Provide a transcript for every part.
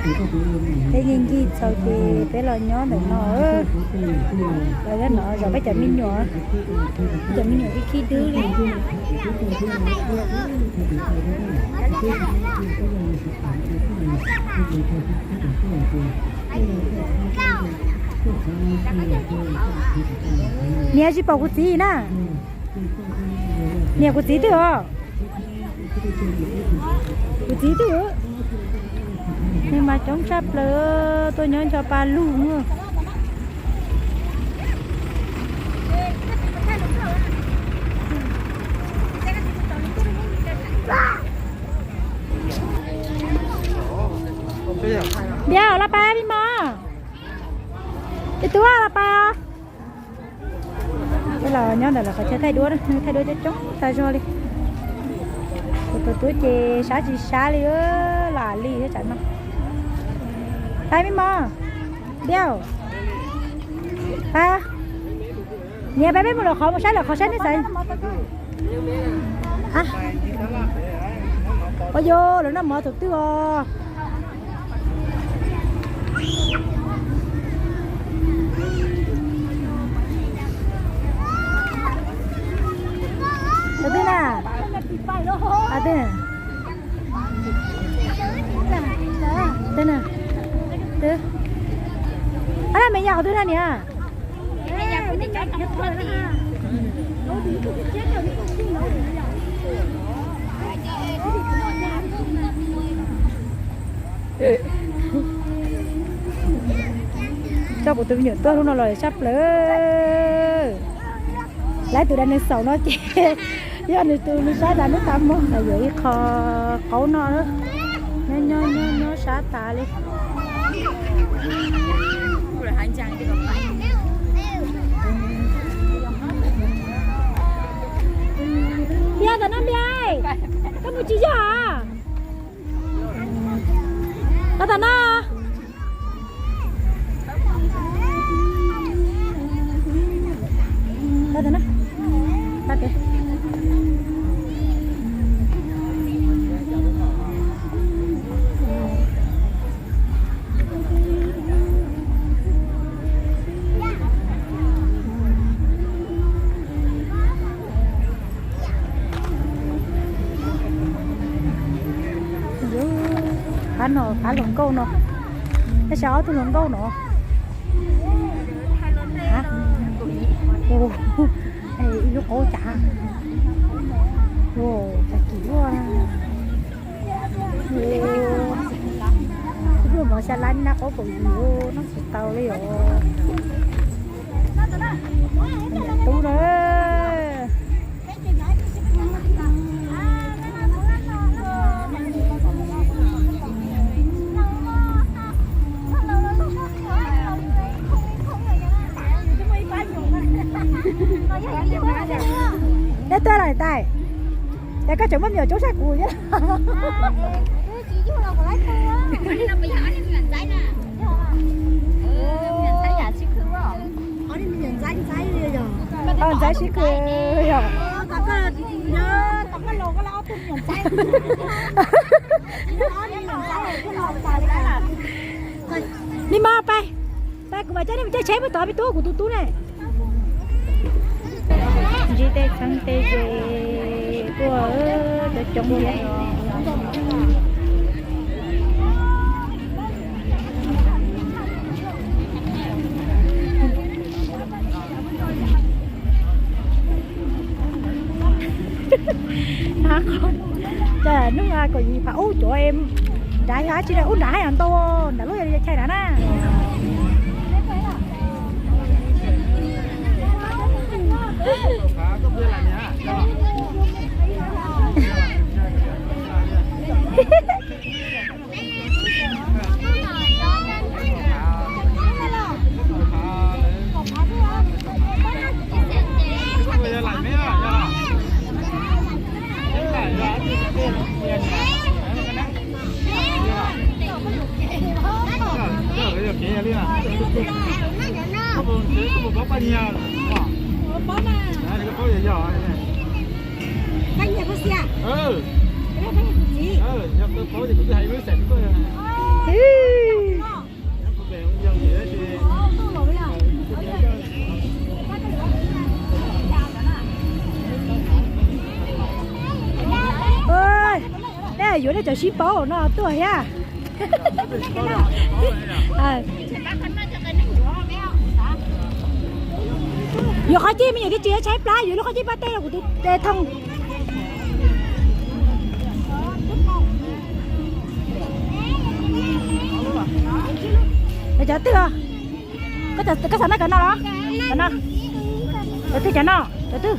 Peb yeej ncig txaus ces peb los nyob ntawm no. Los nyob no zov peb cov me nyuam, peb cov me nyuam khib khib dub li. Niam tsis pom kuv txiv na. Niam kuv txiv twg os? Kuv txiv twg? Nws mas coob tshaj plaws, tuaj nyob ncho pa lug na. Npiav los pais me mos. Ib tug los pais os. Peb los nyob ntawm lawv qhov chaw thaij duab, thaij duab coob coob tag zog li. Kuv tus tub ces sab tsis sab li, lam li thiab tsam no. Pais me mos, Npiav, pais. Niam pais peb mus lawm qhov, mus saib lawm qhov saib nej xav. Ua yog lawv noj mov thaum twg os? Tus twg na? Tus twg? Twg na? Twg? Ab, me yau twg na niam? Coj kuv tus me nyuam tuaj hnub no los sab plaws. Lawv tus dinosaur no ces yog nws tus nws sab tas nws tas mog, yuav ib qho qaub no, nyob nyob nyob sab tas li. Npiav, tam no Npiav, koj mus tsis yog? Tam no. Qab no, qab hluas nkauj no. Tab sis ob tug hluas nkauj no. Ib lub qaub cas, cas kim luaj. Ib pluag mov xya lab nab qaub kaum yim, noj tsis tau li os. Tub na. Neb tuaj lawm tais, es koj tseem muaj me nyuam coob sab kuv thiab. Ntxaib sib khw yog. Me mos, pais, pais kuv mam coj nej mus caij tsheb pem tod, peb tub kuv tus tub ne. Ntsib tej txheeb tej ze tuaj coob coob thiab. Cas hnub kaum yim phav ub cov nrad yog dab tsi na, ub nrad haj yam ntau, nrad lub yog chaw nrad na. Sib paub no tuaj thiab. Yuav qhov cib me nyuam twb tsis tshaib plab, yuav lub qhov cib pab tej los kuv tus tes thoo. Cov twg os? Koj xav noj cov no los? Cov no. Cov twg cov no? Cov twg?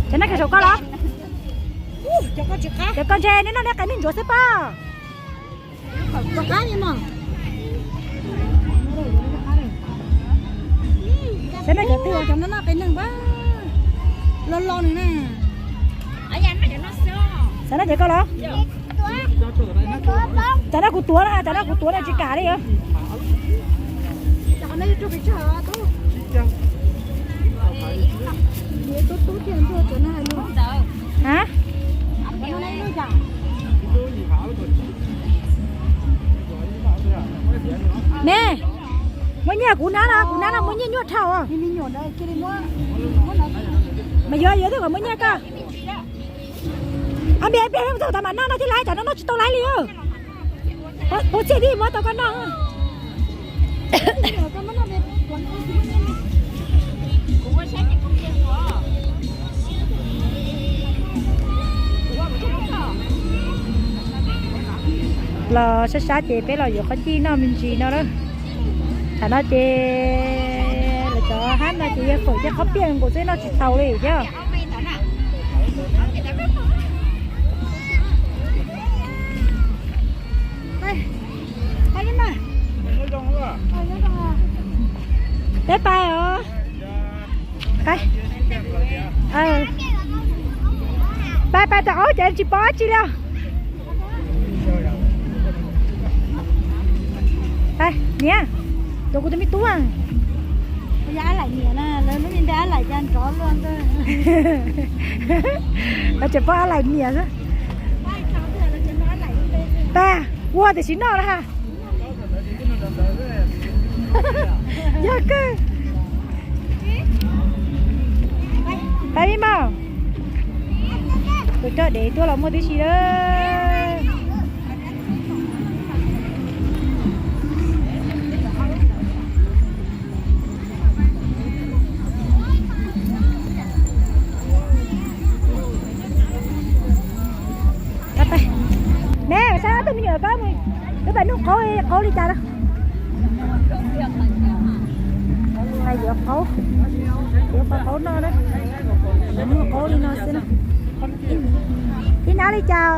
Cov no kawg saum koj los? Cov koj ntshe neb noj neb qe neeg ntsuav xwb pob. Xav noj cov twg? Cov no noj qe neeg pab. Lo lo nws na. Xav noj cov koj los? Tsam no kuv tuav na, tsam no kuv tuav no tsis kam li os. Ha? Me, muaj nyiaj kuv nab no, kuv nab no muaj nyiaj nyuaj dhau. Mas yuav yuav twb kom muaj nyiaj koj. Ab, npias npias txog tas mam noj no thiaj laiv, tsam no noj tsis tau laiv li. Puas txiaj tib muab tau koj noj. Los sab sab ces peb los yuav qhov cij noj me ntsis no na. Thaum no ces lawv cov hab no ces yog fawm thiab qhob piaj nkaus xwb, noj tsis tau li thiab. Peb pais os. Pais, pais tau ob ces tsis pom dab tsi li os. Niam, tus kuv tus me tub. Yog ab laim niam na, lawv lub me npe ab laim cas nrov luaj ntag. Lawv tseem pom ab laim niam xwb. Tag, ua tiam sis noj na ha. Yog kawg. Pab ib maj, tus coj dev tuaj los muaj tib si lawm. Me, saib ob tug me nyuam ko, wb pais nug qauv, qauv li cas na. Yuav qauv, yuav qauv no na. Nug qauv li no xwb na. Ib hnab li cas?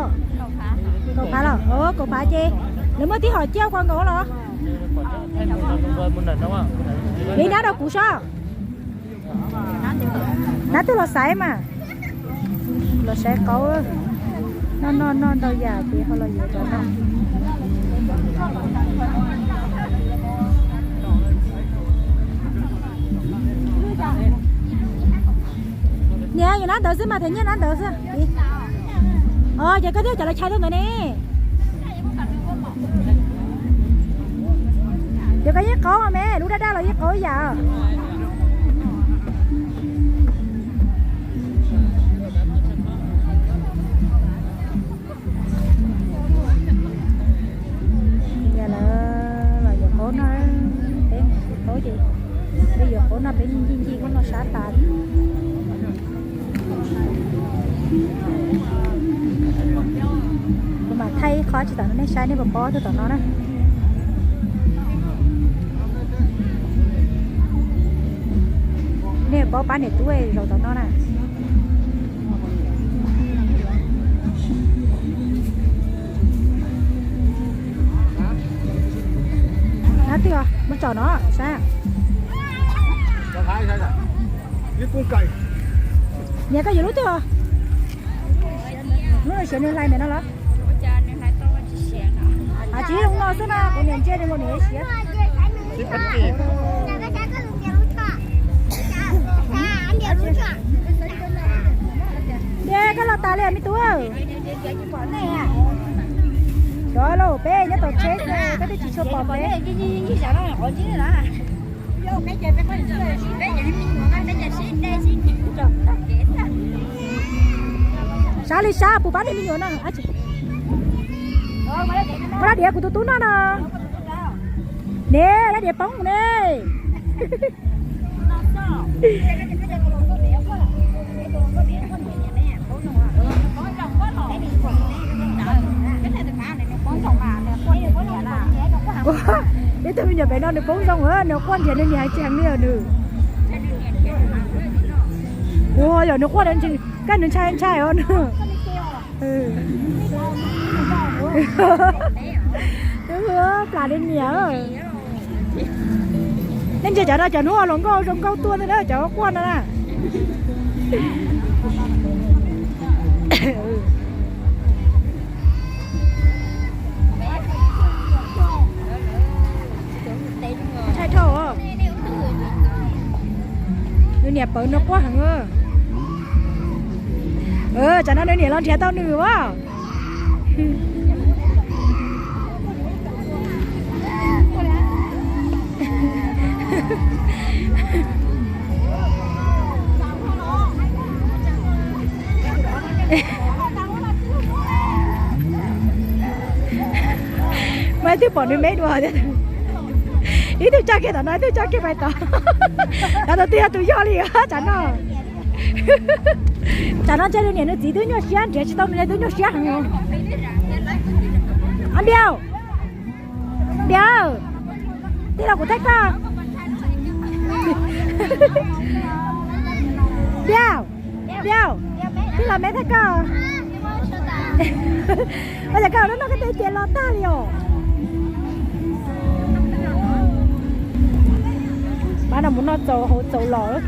Kaum phav los? Kaum phav ces lawv muaj tib hom ciaj ua nkaus los? Yuav ib hnab rau kuv sob. Hnab twg los xaiv mas. Los xaiv qauv. Noj noj noj ntau yam ces ho los yuav cov no. Niam, yuav hnab ntawd xwb mas, them nyiaj hnab ntawd xwb. Os, ces koj thiaj cov lawv chais tuaj ntawd ne. Ces koj yeej qauv me, lub daj daj los yeej qauv ib yam. Yog lawv los yuav qauv no, peb qauv ces peb yuav qauv no peb ncig ncig ub no sab tas li. Kuv mam thaij ib qho tsis tom no nej saib, nej puas paub tuaj tom no na. Nej paub pab niam tub zaum tom no na. Hnab twg os, muab tsom no saib. Niam, koj yuav lub twg os? Lub no siav nws hlais ntawm no los? Tsis zoo no xwb na, kuv niam ntsia nws los nws siav. Ces koj los tas li me tub. Xyov lauj, peb nyob tom tsheb, koj twb tsis tshua pom peb. Sab li sab, puas pab niag me nyuam no? Muab rab diav kuv tus tub noj no. Ne, rab diav poob ne. Ib tug me nyuam pem no nws poob zoo, nws quaj nrhiav nws niam heev tsis heev li os nws. Ua yog nws quaj, kab nws ntshai ntshai os nws. Plam nws niam. Nej ntsia cov no, cov hnub hluas nkauj zoo nkauj tuaj ntag na, cov quaj no na. Ntshai dhau. Nws niam pawv nws quaj heev. Tsam no nws niam los nrhiav tau nws as. Mas ib tug pom nws me dua thiab. Ib tug tso kiag tom no, ib tug tso kiag pais tod. Cov tus twg yog tus yog li tsam no. Tsam no ntshe nws niam nws txiv twb nyuaj siab, nrhiav tsis tau nws li, twb nyuaj siab heev. Npiau, npiau, tij laug kuv thaij koj. Npiau, npiau, tij laug me thaij koj. Ua cas koj noj koj tej tias los tag li os. Pab no mus noj txaus hauv txaus los.